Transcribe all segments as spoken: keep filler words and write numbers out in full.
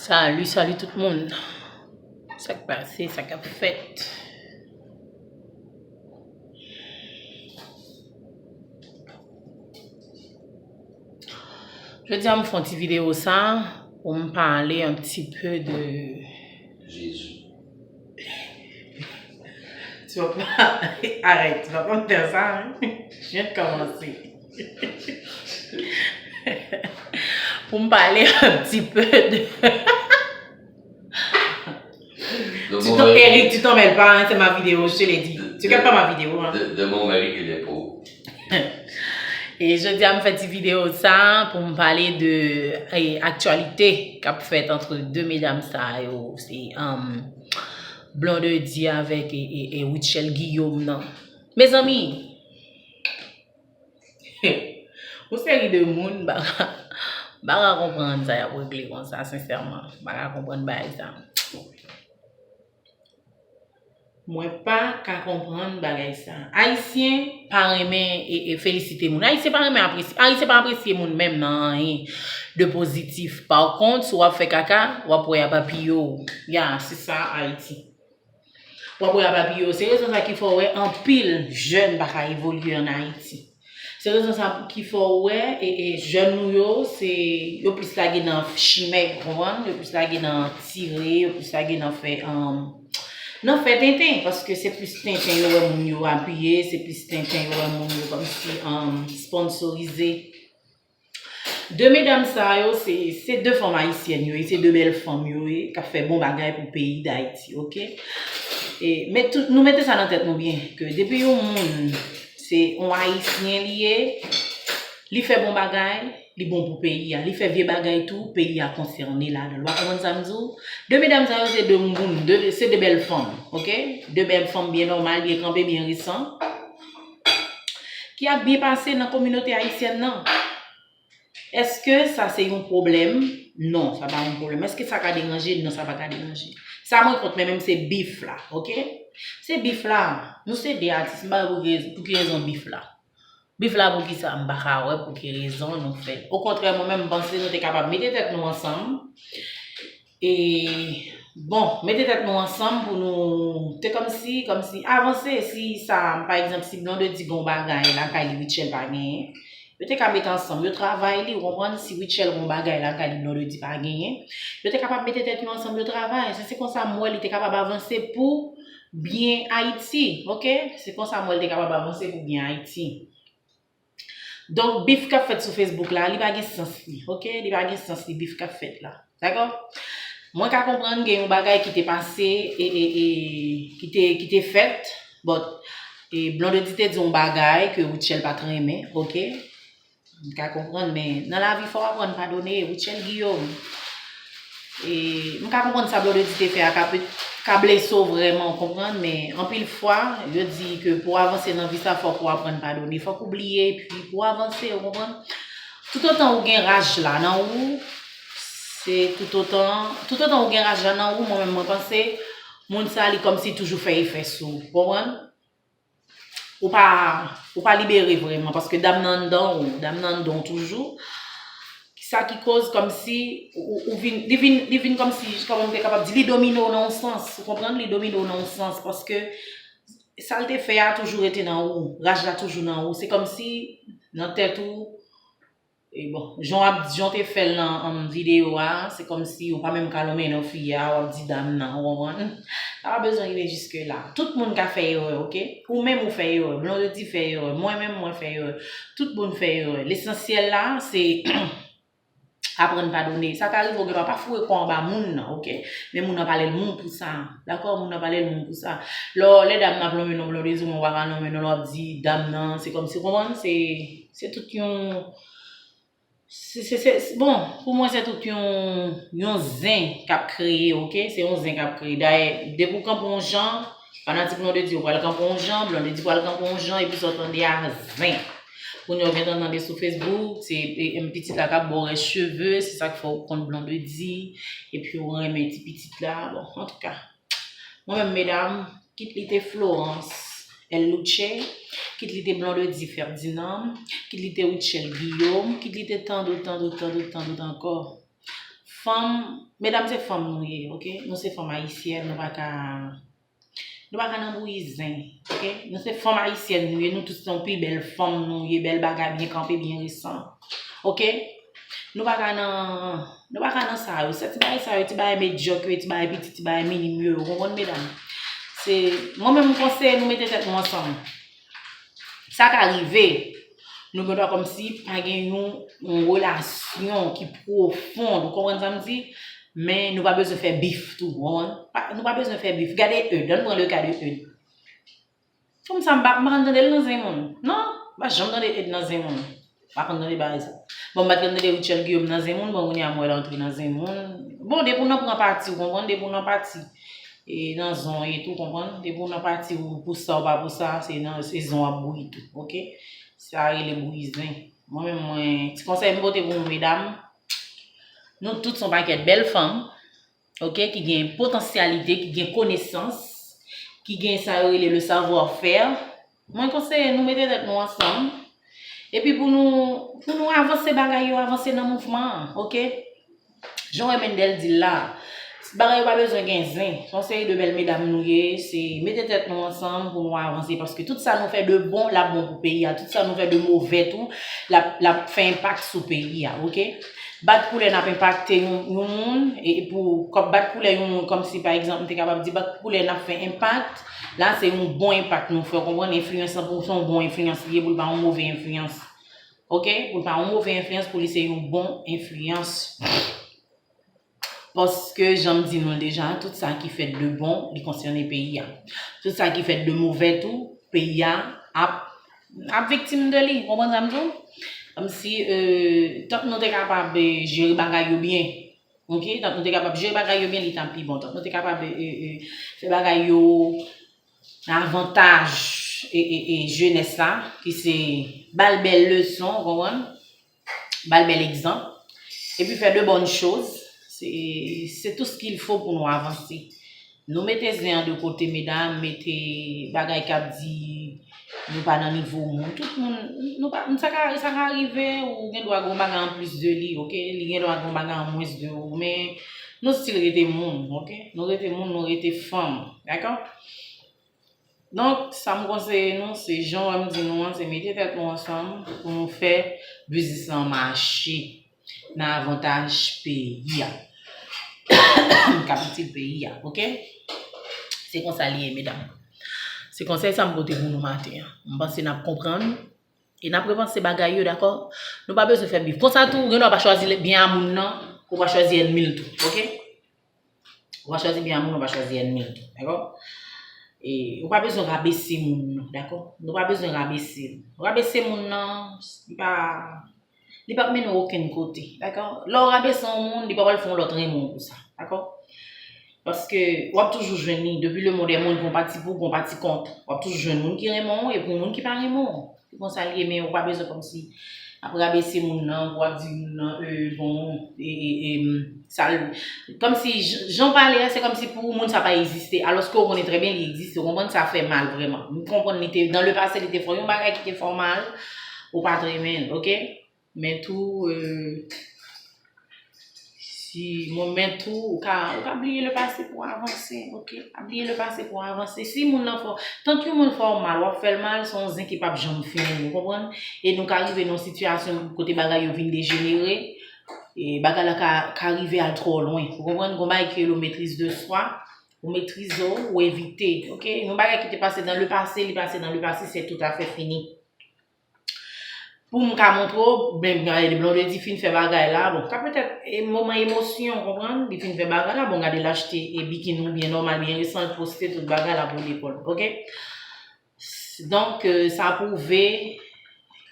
Salut, salut tout moun. Sa k pase, sa k ap fèt? Jodi a m fè yon ti videyo sa pou m pale un petit peu de Jezi. Tu vas pas arrête, tu vas pas me faire ça, hein? Je viens de commencer. Pou m pale un petit peu de De Tu mon t'en- mari, Eric, tu t'en mêles pas, hein, c'est ma vidéo, je te l'ai dit. de, Tu regardes pas ma vidéo, hein. de, de mon mari qui est pauvre. E jodi a m fè ti videyo sa pou m pale de e, aktyalite k ap fèt ant de medam sa yo. Se um, Blondedy avèk e, e, e Rutshelle Guillaume nan. Mezanmi, yon seri de moun pa ka pa ka konprann sa y ap regle konsa, sensèman. Pa ka konprann bagay sa. Mwen pa ka konprann bagay sa. Ayisyen pa renmen e, e, felisite moun. Ayisyen pa renmen apresye. Ayisyen pa apresye moun menm nan anyen de pozitif. Pa kont, si w ap fè kaka, w ap wè y ap apiye w. Ya, se sa Ayiti. W ap wè y ap apiye w. Se rezon sa ki fè w wè anpil jèn pa ka evolye an Ayiti. Se rezon sa ki fè w wè e, e, jèn nou yo, se yo plis lage nan chimè, ou konprann? Yo plis lage nan tire, yo plis lage nan fè um, nan fè tenten, paske se plis tenten yo wè moun yo apiye, se plis tenten yo wè moun yo kòmsi um, sponsorize. De medam sa yo, se se de fanm ayisyèn yo ye, se de bèl fanm yo ye, k ap fè bon bagay pou peyi Dayiti, oke? E, men tout, nou mete sa nan tèt nou byen, ke depi yon moun se yon ayisyen li ye, li fè bon bagay, li bon pou peyi a. Li fè vye bagay tou, peyi a konsène ladan l. Ou pa konprann sa m di w? De medam sa yo se de moun, de, se de bèl fanm, oke? De bèl fanm byen nòmal, byen kanpe, byen resan, ki ap byen pase nan kominote ayisyèn nan. Èske sa se yon pwoblèm? Non, sa pa yon pwoblèm. Èske sa ka deranje? Non, sa pa ka deranje. Sa mwen kont, men menm se bif la, oke? Se bif la. Nou se de atis, m pa wè pou ki, pou ki rezon bif la. Bif la pou ki sa? M pa ka wè pou ki rezon nou fè l. Okontrè, mwen menm, m panse nou te kapab mete tèt nou ansanm. E, bon, mete tèt nou ansanm pou nou te kòmsi, kòmsi avanse. Si sa, pa egzanp, si Blondedy gen yon bagay lakay li, Rutshelle pa genyen, yo te ka mete ansanm, yo travay li, ou konprann? Si Rutshelle gen yon bagay lakay li, Blondedy pa genyen, yo te kapab mete tèt yo ansanm, yo travay. Se, se konsa m wè li te kapab avanse pou byen Ayiti, oke? Se konsa m wè li te kapab avanse pou byen Ayiti. Donk, bif k ap fèt sou Facebook la, li pa gen sans li, oke? Li pa gen sans li, bif k ap fèt la, dakò? Mwen ka konprann gen yon bagay ki te pase, e, e, e, ki te, ki te fèt, but, e, Blondedy te di yon bagay ke Rutshelle pa t renmen, oke? M ka konprann, men nan lavi, fò w aprann padone, Rutshelle Guillaume. E, m ka konprann sa Blondedy te fè a ka, pe- ka blese w vrèman, w konprann, men anpil fwa, yo di ke pou w avanse nan vi sa, fòk ou aprann padone, fòk ou bliye, epi pou w avanse, w konprann. Toutotan ou gen raj la nan ou, se toutotan, toutotan ou gen raj la nan ou, mwen menm mwen panse, moun sa li kòmsi toujou fè efè sou ou, w konprann? Ou pa, ou pa libere vrèman, paske dam nan anndan ou, dam nan anndan ou toujou. Sa ki koz kòmsi ou, ou vin, li vin, li vin kòmsi, kòman m te kapab di, li domine w nan yon sans, ou konprann? Li domine w nan yon sans, paske sa l te fè a toujou rete nan ou, raj la toujou nan ou. Se kòmsi nan tèt ou, e bon, jan w ap, jan w te fè l nan um, videyo a, se kòmsi ou pa menm ka lonmen non fi a, w ap di dam nan, ou konprann? Sa pa bezwen rive jiske la. Tout moun ka fè erè, oke? Ou menm ou fè erè, Blondedy fè erè, mwen menm mwen fè erè, tout moun fè erè. Lesansyèl la, se aprann padone. Sa ka rive w gen dwa pa foure kò anba moun nan, oke? Men moun nan pa lè l moun pou sa. Dakò? Moun nan pa lè l moun pou sa. Lè, lè dam nan ap lonmen non Blondedy, ou menm w pa ka lonmen non l, w ap di dam nan, se kòmsi, ou konprann? Se, se tout yon, se, se, se, bon, pou mwen se tout yon, yon zen k ap kreye, oke? Se yon zen k ap kreye. Dayè, depi w kanpe yon jan, fanatik Blondedy yo pral kanpe yon jan, Blondedy pral kanpe yon jan, epi sa w tande a zen. Kounye a w gentan tande sou Facebook, se e, e, pitit la k ap ba w rès cheve, se sa k fè w konn Blondedy, epi w renmen ti pitit la. Bon, antouka, mwen menm, medam, kit li te Florence El Luce, kit li te Blondedy Ferdinand, kit li te Rutshelle Guillaume, kit li te tandot, tandot, tandot, tandot ankò. Fanm, medam, se fanm nou ye, oke? Nou se fanm ayisyèn, nou pa ka, nou pa ka nan bouyi zen, oke? Nou se fanm ayisyèn nou ye, nou tout se yon pi bèl fanm nou ye, bèl bagay byen kanpe, byen resan, oke? Nou pa ka nan, nou pa ka nan sa yo, se ti bagay sa yo, ti bagay medyòk yo, ti bagay piti, ti bagay minim yo, ou konprann, medam? Se, mwen menm, m konseye nou mete tèt nou ansanm. Sa ka rive, nou gen dwa kòmsi pa gen yon, yon relasyon ki pwofon, ou konprann sa m di? Men nou pa bezwen fè bif tou, ou konprann? Pa, nou pa bezwen fè bif. Gade Eude, ann pran le ka de Eude. Fanm sa, m pa, m pa konn tande l nan zen moun. Non, m pa janm tande Eude nan zen moun. M pa konn tande bagay sa. Bon, m pa t konn tande Rutshelle Guillaume nan zen moun, bon, kounye a m wè l antre nan zen moun. Bon, depi w nan pran pati, ou konprann, depi w nan pati, e nan zon e tou, konprann, depi w nan pati ou pou sa ou pa pou sa, se nan, se zon w ap bouyi tou, oke? Sa rele bouyi zen. Mwen menm, mwen, ti konsèy m pote pou nou, medam, nou tout se yon pakèt bèl fanm, oke, ki gen potansyalite, ki gen konesans, ki gen sa yo rele le savoir-faire. Mwen konseye nou mete tèt nou ansanm. Epi pou nou, pou nou avanse bagay yo, avanse nan mouvman an, oke? Jan w wè Mendel di l la, bagay yo pa bezwen gen zen. Se yon seri de bèl medam nou ye, se mete tèt nou ansanm pou nou avanse, paske tout sa nou fè de bon, l ap bon pou peyi a. Tout sa nou fè de movè tou, l ap, l ap fè enpak sou peyi a, oke? Bat koulè n ap enpakte yon, yon moun, e pou kòm bat koulè yon moun, kòmsi pa egzanp, m te kapab di bat koulè n ap fè enpak, la se yon bon enpak nou fè, w konprann? Enfliyans lan pou se yon bon enfliyans li ye, pou l pa yon move enfliyans. Oke? Pou l pa yon move enfliyans, pou li se yon bon enfliyans. Paske, jan m di nou l deja, tout sa ki fèt de bon, li konsène peyi a. Tout sa ki fèt de movè tou, peyi a ap, ap viktim de li. Konprann sa m di w? Kòmsi, euh, tank nou te kapab, euh, jere bagay yo byen. Oke? Tank nou te kapab jere bagay yo byen, li t ap pi bon. Tank nou te kapab, euh, euh, fè bagay yo nan avantaj e, e, e jenès la, ki se ba l bèl leson, ou konprann? Ba l bèl egzanp, epi fè de bonnes choses, c'est, c'est tout ce qu'il faut pou nou avanse. Nou mete zen an de kote, medam, mete bagay k ap di nou pa nan nivo moun. Tout moun, nou pa, sa ka, sa ka rive, ou gen dwa gen yon bagay anplis de li, oke? Li gen dwa gen yon bagay anmwens de ou, men nou still rete moun, oke? Nou rete moun, nou rete fanm, dakò? Donk, sa m konseye nou, se jan w wè m di nou an, se mete tèt nou ansanm pou nou fè biznis lan mache nan avantaj peyi a. K ap itil peyi a, oke? Se konsa li ye, medam. Se konsèy sa m pote pou nou maten an. M panse n ap konprann e n ap repanse bagay yo, dakò? Nou pa bezwen fè bif. Konsa tou, ou gen dwa pa chwazi byen a moun nan, ou pa chwazi ènmi l tou, oke? Ou pa chwazi byen a moun, ou pa chwazi ènmi l tou, dakò? E ou pa bezwen rabese moun nan, dakò? Nou pa bezwen rabese l. Rabese moun nan, li pa, li p ap mennen w okenn kote, dakò? Lè w rabese yon moun, li pa pral fè yon lòt renmen w pou sa, dakò? Paske w ap toujou jwenn li. Depuis le monde est monde, gon pati pou, gon pati kont. W ap toujou jwenn moun ki renmen w, epi moun ki pa renmen w. Se konsa l ye, men ou pa bezwen kòmsi ap rabese moun nan, pou w ap di moun nan, euh, bon, e, e, e, sa l, kòmsi j-, jan w pale a, se kòmsi pou moun sa pa egziste, alòske w konnen trè byen li egziste, ou konprann, sa fè mal vrèman. M konprann li te, dans le passé, li te fè w yon bagay ki te fè w mal, ou pa t renmen l, oke? Men tou, euh, si, mwen, men tou, ou ka, ou ka bliye le passé pou avanse, oke? Ka bliye le passé pou avanse. Si moun nan fè w, tank yon moun fè w mal, w ap fè l mal, se yon zen ki p ap janm fini, ou konprann? E nou ka rive nan yon sitiyasyon kote bagay yo vin dejenere, e bagay la ka, ka rive al twò lwen, ou konprann? Gon bagay ki rele maîtrise de soi, ou metrize w, ou evite, oke? Yon bagay ki te pase dans le passé, li pase dans le passé, c'est tout à fait fini. Pou m ka montre w, men, gade, Blondedy fin fè bagay la, bon, ka petèt, e, moman emosyon, konprann, li fin fè bagay la, bon, gade, l achte, e, bikini w byen nòmal, byen resan, l poste tout bagay la pou lekòl, oke? Donk, euh, sa pwouve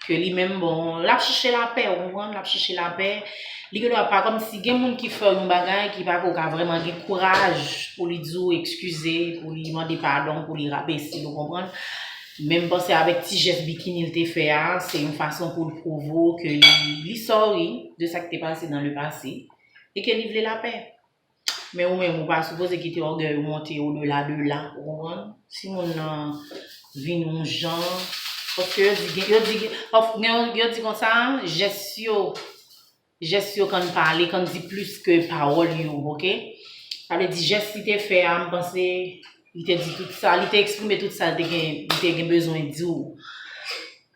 ke li menm, bon, l ap chèche lapè, ou konprann, l ap chèche lapè. Li gen dwa pa kòmsi gen moun ki fè w yon bagay ki pa fè w ka vrèman gen kouraj pou li di w eskize, pou li mande padon, pou li rabese l, ou konprann? Men m panse avèk ti jès bikini l te fè a, se yon fason pou l pwouve w ke li, li sorry de sa ki te pase dans le passé e ke li vle lapè. Men ou menm, ou pa sipoze kite ògèy ou monte au-delà de là, ou konprann? Si moun nan vin yon jan, paske yo di gen, yo di gen, of, gen, yo di konsa, jès yo, Jès yo konn pale, konn di plis ke pawòl yo, oke? Sa vle di, jès li te fè a, m panse li te di tout sa, li te eksprime tout sa li te gen, li te gen bezwen di w.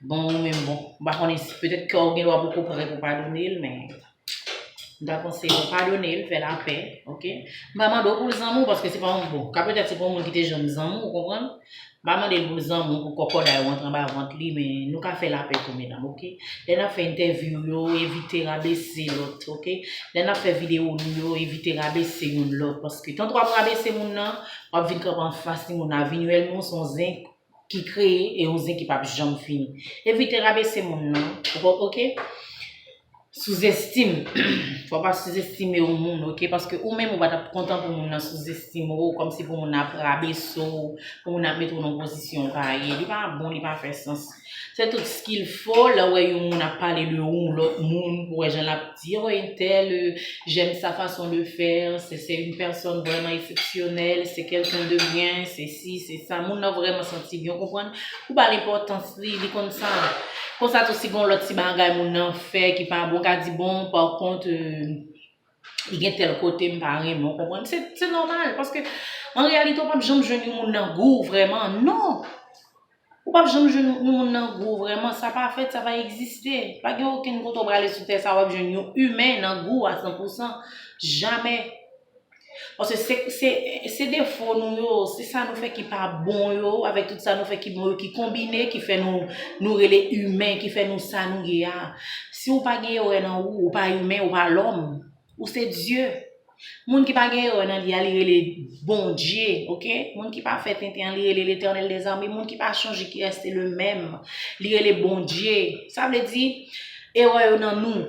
Bon, ou menm, bon, m pa konnen si, petèt kè w gen dwa poko prè pou padone l, men m ta konseye w padone l, fè lapè, oke? M pa mande w pou l zanmi w, paske se pa yon, bon, ka petèt se pa yon moun ki te janm zanmi w, ou konprann? M pa mande l pou l zanmi w, pou kòkòday ou antre anba vant li, men nou ka fè lapè tou, medam, oke? Lè n ap fè entèvyou yo, evite rabese lòt, oke? Lè n ap fè videyo nou yo, evite rabese youn lòt, paske tanto w ap rabese moun nan, w ap vin kanpe anfas li, moun nan vin wè l, men w se yon zen ki kreye e yon zen ki p ap janm fini. Evite rabese moun nan, oke? Souzestim. Fò w pa souzestime yon moun, oke? Paske ou menm ou pa t ap kontan pou moun nan souzestime w, kòmsi pou moun nan ap rabese w, pou moun nan ap mete w nan yon pozisyon w pa ye. Li pa bon, li pa fè sans. C'est tout ce qu'il faut, lè w wè yon moun ap pale de yon lòt moun, pou w wè jan l ap di, oh, entèl, euh, j'aime sa façon de faire, c'est, c'est une personne vraiment exceptionnelle, c'est quelqu'un de bien, c'est ci, c'est ça. Moun nan vrèman santi byen, w konprann? Ou ba l enpòtans li, li konn sa. Konsa tou, si gon lòt ti bagay moun nan fè ki pa bon, ka di, bon, pa kont, euh, li gen tèl kote m pa renmen, w konprann? Se, se nòmal, paske an reyalite, w p ap janm jwenn yon moun nan gou w vrèman, non! Ou p ap janm jwenn yon moun nan gou w vrèman, sa pa fèt, sa pa egziste. Pa gen okenn kote w prale sou tè sa, w ap jwenn yon imen nan gou w a san pou san. Jamè. Paske se, se, se defo nou yo, se sa nou fè ki pa bon yo, avèk tout sa nou fè ki bon yo, ki konbine, ki fè nou, nou rele imen, ki fè nou sa nou ye a. Si w pa gen erè nan ou, ou pa imen, ou pa lòm, ou se Dye. Moun ki pa gen erè nan li a, li rele Bondye, oke? Moun ki pa fè tenten an, li rele Letènèl dèzame. Moun ki pa chanje, ki reste le menm, li rele Bondye. Sa vle di, erè yo nan nou.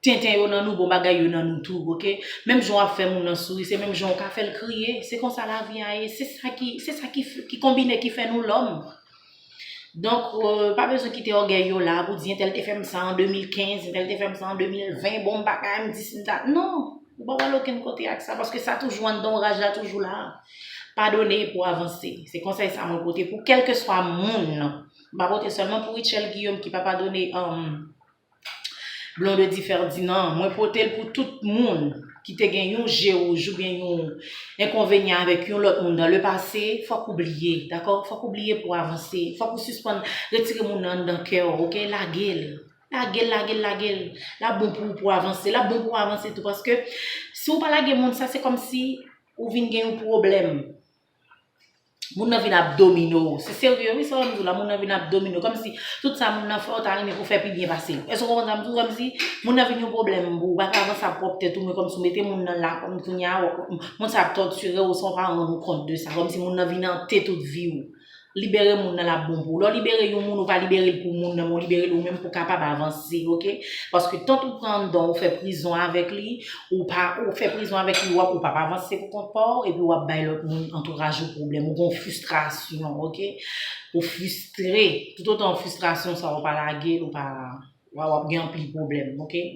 Tenten yo nan nou, bon bagay yo nan nou tou, oke? Menm jan w ap fè moun nan souri, se menm jan w ka fè l kriye. Se konsa lavi a ye. Se sa ki, se sa ki, f- ki konbine, ki fè nou lòm. Donk, euh, pa bezwen kite ògèy yo la pou di, entèl te fè m sa an de mil kenz, entèl te fè m sa an de mil ven, bon, m pa ka, m di si m ta. Non! Ou pa pral okenn kote ak sa, paske sa toujou anndan w, raj la toujou la. Padone pou avanse. Se konsèy sa mwen pote pou kèlkeswa moun. M pa pote sèlman pou Rutshelle Guillaume ki pa padone, um, Blondedy Ferdinand, mwen pote l pou tout moun ki te gen yon je wouj oubyen yon enkonvenyan avèk yon lòt moun dans le passé, fòk ou bliye, dakò? Fòk ou bliye pou avanse. Fòk ou sispann retire moun nan anndan kè w, oke? Lage l. Lage l, lage l, lage l. L ap bon pou ou pou avanse. L ap bon pou w avanse tou, paske si w pa lage moun sa, se kòmsi ou vin gen yon pwoblèm. Moun nan vin ap domine w. Se serye, wi, sa w ap di w la, moun nan vin ap domine w. Kòmsi tout sa moun nan fè, w ta renmen pou w fè pi byen pase l. Èske w konprann sa m di w? Kòmsi moun nan vin yon pwoblèm pou w, w pa ka avanse ak pwòp tèt ou, men kòmsi w mete moun nan la, kòm kounye a, w- moun sa ap tòtire w san w pa rann ou kont de sa. Kòmsi moun nan vin ante tout vi w. Libere moun nan, l ap bon pou w. Lè w libere yon moun, ou pa libere l pou moun nan, men w libere l ou menm pou w kapab avanse, oke? Paske tanto w pran anndan w, ou fè prizon avèk li, ou pa, ou fè prizon avèk li, w ap, ou p ap avanse pou kont pa w, epi w ap bay lòt moun, antouraj ou pwoblèm, ou gon fristrasyon, oke? Ou fristre. Toutotan fristrasyon sa w pa lage l, ou pa, w ap gen anpil pwoblèm, oke?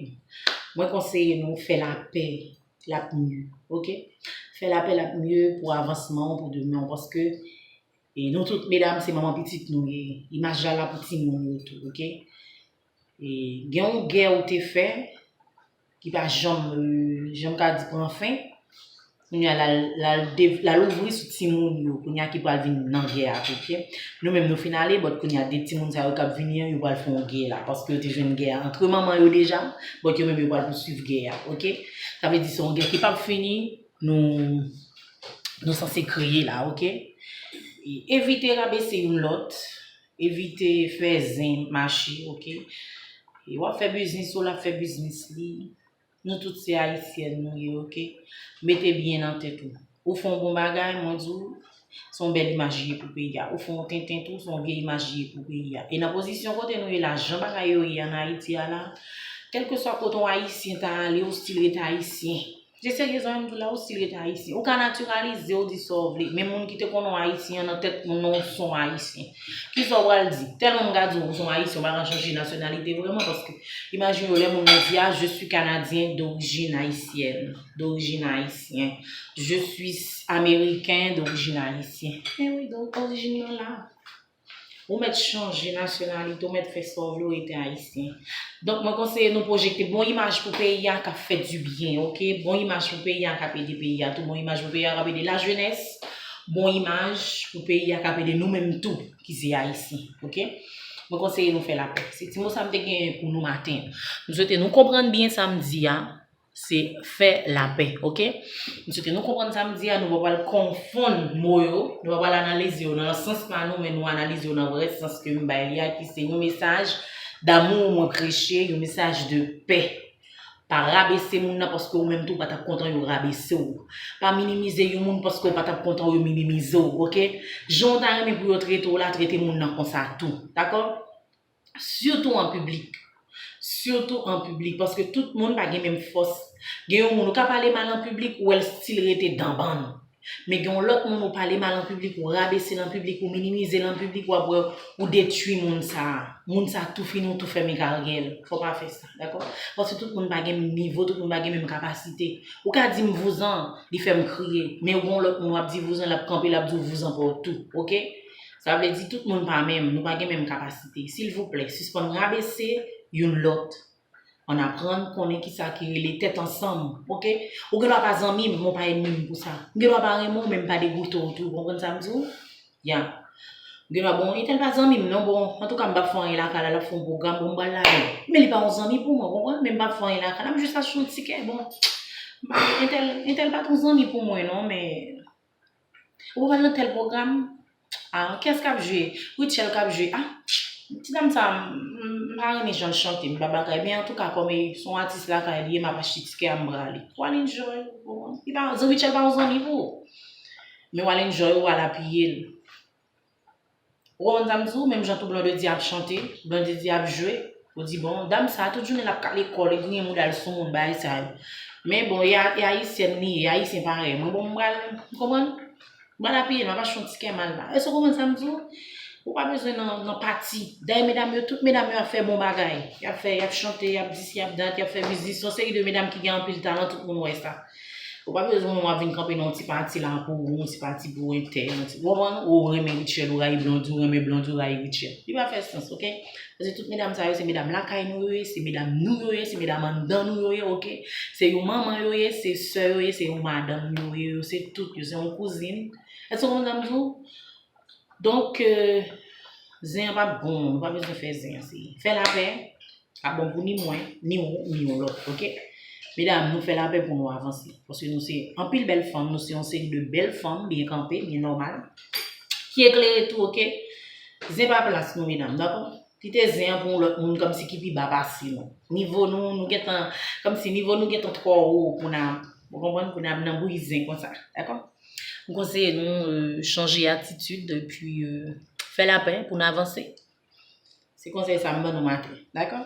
Mwen konseye nou fè lapè, l ap mye, oke? Fè lapè, l ap mye pou avansman w, pou demen w, paske E nou tout, medam, se manman pitit nou ye. Imaj la la pou timoun yo tou, oke? E gen yon gè ou te fè, ki pa janm, euh, janm ka di pran fen. Kounye a, l al, l al dev- l al ouvri sou timoun yo, kounye a ki pral vin nan gè a tou, oke? Nou menm, nou fin ale, but kounye a, de timoun sa yo k ap vini an, yo pral fè yon gè la, paske yo te jwenn gè a antre manman yo deja, but yo menm, yo pral pouswiv gè a, oke? Sa vle di, se yon gè ki p ap fini, nou, nou sanse kreye la, oke? E evite rabese youn lòt, evite fè zen mache, oke? E w ap fè biznis ou, l ap fè biznis li. Nou tout se ayisyèn nou ye, oke? Mete byen nan tèt ou. Ou fè yon bon bagay, mwen di w, se yon bèl imaj li ye pou peyi a. Ou fè yon tenten tou, se yon vye imaj li ye pou peyi a. E nan pozisyon kote nou ye la, jan bagay yo ye ann Ayiti a la, kèlkeswa kote yon Ayisyen ta ale, ou still rete Ayisyen. Se serye sa m di w la, ou still rete Ayisyen. Ou ka natiralize, ou di sa w vle. Men moun ki te konnen w Ayisyen an, nan tèt moun nan, ou se yon Ayisyen. Kisa w pral di? Tèlman m ka di w, ou se yon Ayisyen, ou pa ka chanje nasyonalite vrèman, paske imajine w lè moun nan di, ah, je suis canadien d'origine haïtienne, d'origine haïtienne. Je suis américain d'origine haïtienne. Men wi, donk, orijin nan la. Ou mèt chanje nasyonalite, ou mèt fè sa w vle, ou rete ayisyen. Donk, mwen konseye nou pwojekte bon imaj pou peyi a k ap fè dibyen, oke? Bon imaj pou peyi a k ap ede peyi a tou, bon imaj pou peyi a k ap ede lajenès, bon imaj pou peyi a k ap ede nou menm tou ki se ayisyen, oke? Mwen konseye nou fè lapè. Se ti mo sa m te genyen pou nou maten an. M swete nou konprann byen sa m di a. Se fè lapè, oke? M swete nou konprann sa m di a, nou pa pral konfonn mo yo, nou pa pral analize yo nan sans pa nou, men nou analize yo nan vrè sans ke m bay li a, ki se yon mesaj damou mwen preche, yon mesaj de pè. Pa rabese moun nan paske ou menm tou pa t ap kontan yo rabese w. Pa minimize yon moun paske w pa t ap kontan yo minimize w, oke? Jan w ta renmen pou yo trete w la, trete moun nan konsa tou, dakò? Sitou an piblik. Sitou an piblik, paske tout moun pa gen menm fòs. Gen yon moun ou ka pale mal an piblik, ou wè l still rete danbann. Men gen yon lòt moun ou pale mal an piblik, ou rabese l an piblik, ou minimize l an piblik, w ap wè ou detwi moun sa a. Moun sa a tou fini, ou tou fèmen karyè l. Fò w pa fè sa, dakò? Paske tout moun pa gen menm nivo, tout moun pa gen menm kapasite. Ou ka di m vouzan, li fè m kriye. Men ou gen yon lòt moun w ap di vouzan, l ap kanpe, l ap di w vouzan pa w tou, oke? Sa vle di tout moun pa menm, nou pa gen menm kapasite. Silvouplè, sispann rabese youn lòt. Ann aprann konnen kisa ki rele tèt ansanm, oke? Ou gen dwa pa zanmi m, men w pa ènmi m pou sa. M gen dwa pa renmen w, men m pa degoute w tou. Ou konprann sa m di w? Ya. M gen dwa, bon, entèl pa zanmi m, non, bon, antouka m p ap fè anyen lakay la, l ap fè yon pwogram, bon, m pral lage. Men li pa yon zanmi pou mwen, w konprann? Men m p ap fè anyen lakay la, m jis achte yon tikè, bon. M pa, entèl, entèl pa t yon zanmi pou mwen, non, men Ou pa nan tèl pwogram? Ah, kiyès k ap jwe? Rutshelle k ap jwe. Ah, ti dam sa, m, m, m pa renmen jan l chante, m pa bagay. Men antouka, kòm e, se yon atis lakay li ye, m ap achte tikè a, m prale. W al enjoy, ou konprann? Li pa, Rutshelle pa yon zanmi pou ou. Men w al enjoy, ou al apiye l. Ou konprann sa m di w? Menm jan tou Blondedy ap chante, Blondedy ap jwe, ou di, bon, dam sa, tout jounen l ap kale kò l, li griyen mouda l sou moun, bagay sa yo. Men bon, e a-, e ayisyèn li ye, e ayisyen parèy mwen. Bon, m pral, ou konprann? M pral apiye l, m ap achte yon tikè, m al la. Èske w konprann sa m di w? Ou pa bezwen nan, nan pati. Dayè, medam yo, tout medam yo ap fè bon bagay. Y ap fè, y ap chante, y ap dis, y ap dat, y ap fè biznis. Se yon seri de medam ki gen anpil talan, tout moun wè sa. Ou pa bezwen w ap vin kanpe nan yon ti pati la pou ou, yon ti pati pou entèl, yon ti, ou konprann? Ou renmen Rutshelle, ou rayi Blondy, ou renmen Blondy, ou rayi Rutshelle. Li pa fè sans, oke? Paske tout medam sa yo, se medam lakay nou yo ye, se medam nou yo ye, se medam anndan nou yo ye, oke? Se yon manman yo ye, se sè yo ye, se yon madanm yo ye, yo se tout yo, se yon kouzin. Èske w konprann sa m di w? Donk, euh, zen an p ap bon, nou pa bezwen fè zen an, se fè lapè. Ka bon pou ni mwen, ni ou, ni yon lòt, oke? Medam, nou fè lapè pou nou avanse. Paske nou se anpil bèl fanm, nou se yon seri de bèl fanm, byen kanpe, byen nòmal. Ki eklere tou, oke? Zen pa plas nou, medam, dakò? Kite zen an pou yon lòt moun kòmsi ki pi ba pase nou. Nivo nou, nou gentan, kòmsi nivo nou gentan twò wo pou n a, ou konprann, pou n a nan bri zen konsa, dakò? M konseye nou, euh, chanje atitid, epi, euh, fè lapè pou n avanse. Se konsèy sa m ban nou maten, dakò?